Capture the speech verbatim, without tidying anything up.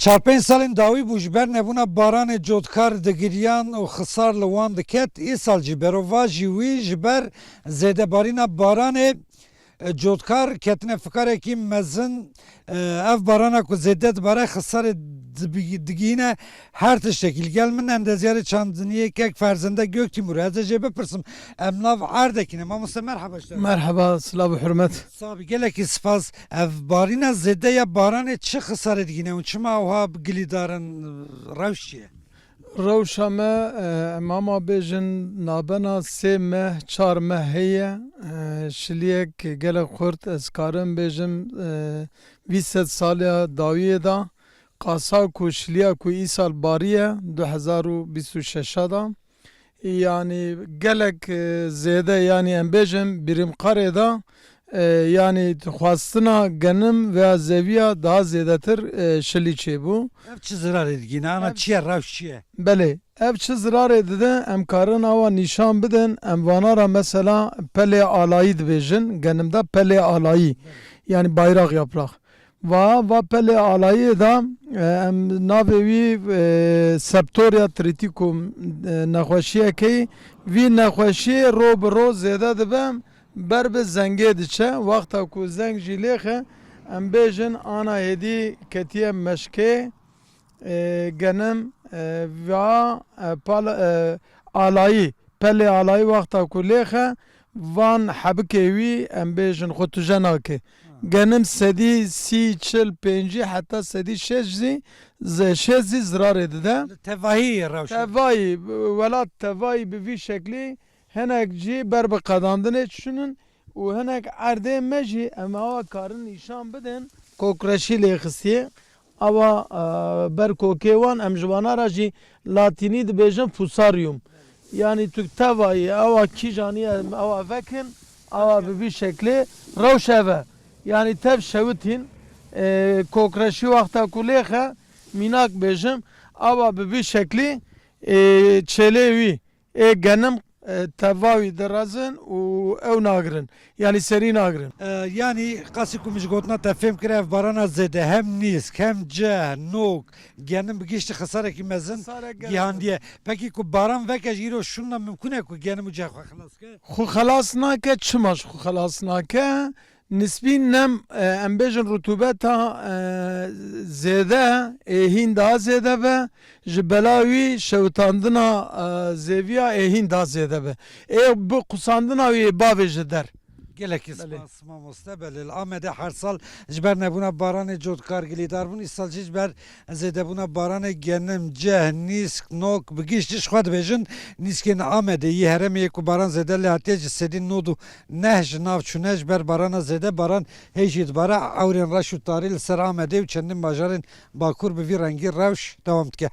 Çar pênc salên dawî bû ji ber nebûna baranê cotkar digiriyan û xisar li wan diket. Îsal jî berovajî wî ji ber zêdebarîna baranê, e, cotkar ketine fikarekî mezin. E, ev barana ku zêde dibare xisarê dibi-, digihîne her tiştekî. Li gel min endezyarê çandiniyê kek Ferzende Göktîmur. Ez ê jê bipirsim. Em nav erdekî ne. Mamoste, merheba ji te. Merheba, silav û hurmet. Sabî, gelekî spas. Ev barîna zêde ya baranê çi xisarê digîne û çima wiha gilîdar in? Rewş çi ye? Rewşa me, e, em ama bêjin nabena sê meh, çar meh heye. E, şiliyek gelek xurt, ez karim bêjim, e, vî sed saliya dawiyê de, qasa ku şiliya ku îsal bariye, du hezar û bîst û şeş de, yanî gelek, e, zêde, yanî em bêjin birîmqarê de, e, yanî xwestina genim veya zeviya daha zêdetir, e, şilî çêbû. Ev çi zirarê digîne? Ana çi ye, rewş çi ye? Belê, ev çi zirarê dide, em karin awa nîşan bidin, em vana ra mesela pelê alayî dibêjin, genim de pelê alayî, yanî bayrak yaprak. Va, va pelê alayê de, e, em navê wî, e, Septoria triticum, e, nexweşiyekê, vî nexweşiyê ro bi ro zêde dibe, ber bi zengê diçe. Wexta ku zeng jî lêxe, em bêjin ana hêdî ketiye meşkê, e, genim, e, va, e, pal-, e, alayî, pelê alayî wexta ku lêxe, van hebikê wî, em bêjin, xwe tije nake. Ha. Genim sedî sî, çil, pêncî heta sedî şêst zî, ze-, şêst zî zirarê dide. Li tevahî rewşe. Tevayî, welat tevayî bi vî şeklî, hinek jî ber bi qedandinê çûnin û hinek erdê me jî em awa karin nîşan bidin. Kokreşî lê xistiye. Awa, e, ber kokê wan, em ji wana re jî latînî dibêjin fusarium. Yanî tu tevayî awa kîjanî em awa vekin, awa bi vî şeklê rewş ev e. Yanî tev şewitîn, e, kokreşî wexta ku lêxe, mînak bêjim, awa bi vî şeklî, e, çêlê wî ê genim, e, teva wî dirazin û ew nagirin. Yanî serî nagirin. E, yanî qasî ku min ji gotina te fêm kir, ev barana zêde hem nîsk, hem ceh, nok, genim bi giştî xisarekî mezin gihandiye. Pekî ku baran veke jî îro şûnda mimkun e ku genim û ceh xwe xilas ke? Xwe xilas nake, çima ji xwe xilas nake? Nisbî nem, e, em bêjin rutûbeta, e, zêde, ê hîn daha zêde be, ji bela wî şewitandina, e, zêviya ê hîn daha zêde be. Ê bi qusandina wî ê bavêje der. Gelekî spas mamoste. Belê, li Amedê her sal ji ber nebûna baranê cotkar gilîdar bûn. Îsal jî ji ber zêdebûna baranê genim, ceh, nîsk, nok, bi gişt jî ji xwe dibêjin nîskên Amedê yî herêmê yê ku baran zêde lê hatiye ji sedî nod û neh ji nav çûne ji ber barana zêde, baran hê jî dibare. Ewrên reş û tarî li ser Amedê û çendin bajarên Bakur bi vî rengî rewş dewam dike.